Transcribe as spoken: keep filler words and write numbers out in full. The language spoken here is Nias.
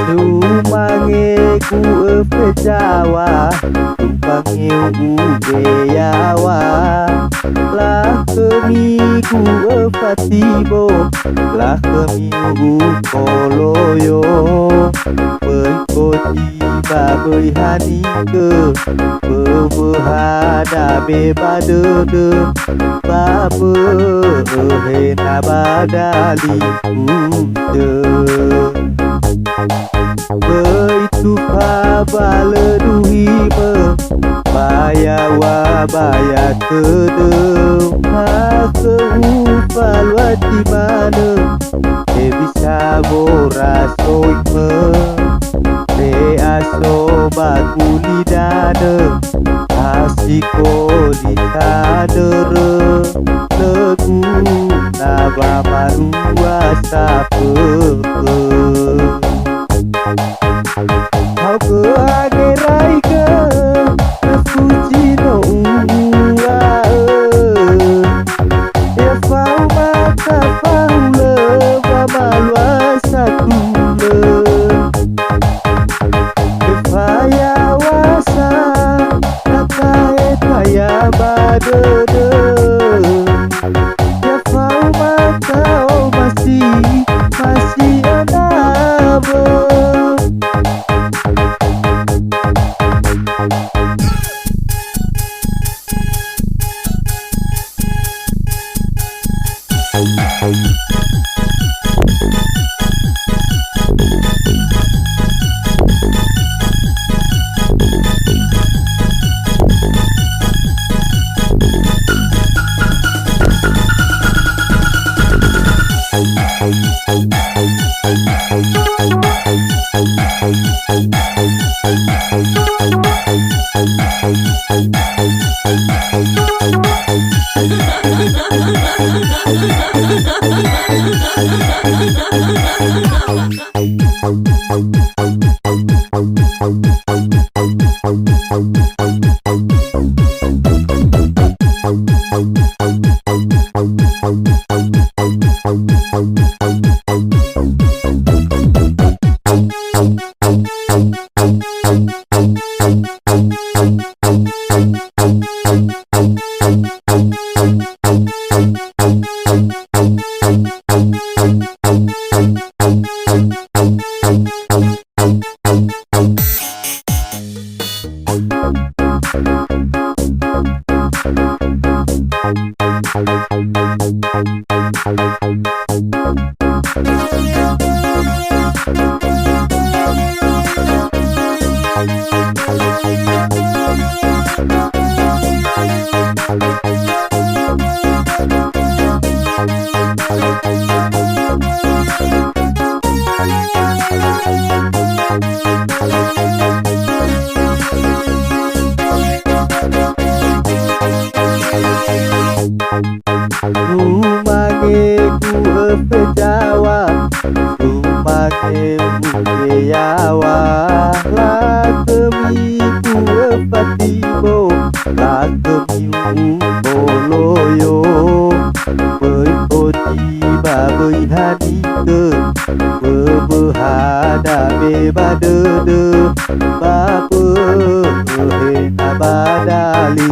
Sumange gu'ö fezawa, sumange u'u beyawa. Lakhömi gu'ö fatibo, lakhömi u'u koloyo. Böi koti ba böi hanigö, böwöha dame ba dödö, ba bö'ö hena ba dali. U'utö. Böi tufa ba lö duhimö, ba yaŵa ba ya tödö, ha khöu falua zi manö, hewisa worasoimö, fe'aso ba gulidanö, ha sikoli tanörö, lö guna wamalua safökhö. Haogö angeraigö, na fuzi no uŵa'ö. Ya faoma tafahulö, wamalua satulö. Efaya wasa, na tahe taya ba dödö. Ya faoma ta'omasi, masi anawö. Sumange gu'ö fezaŵa, sumange u'u beyaŵa, lakhömi gu'ö fatibo, lakhömi u'u koloyo. Böi koti ba böi hanigö, böwöha dame ba dödö, ba bö'ö hena ba dali.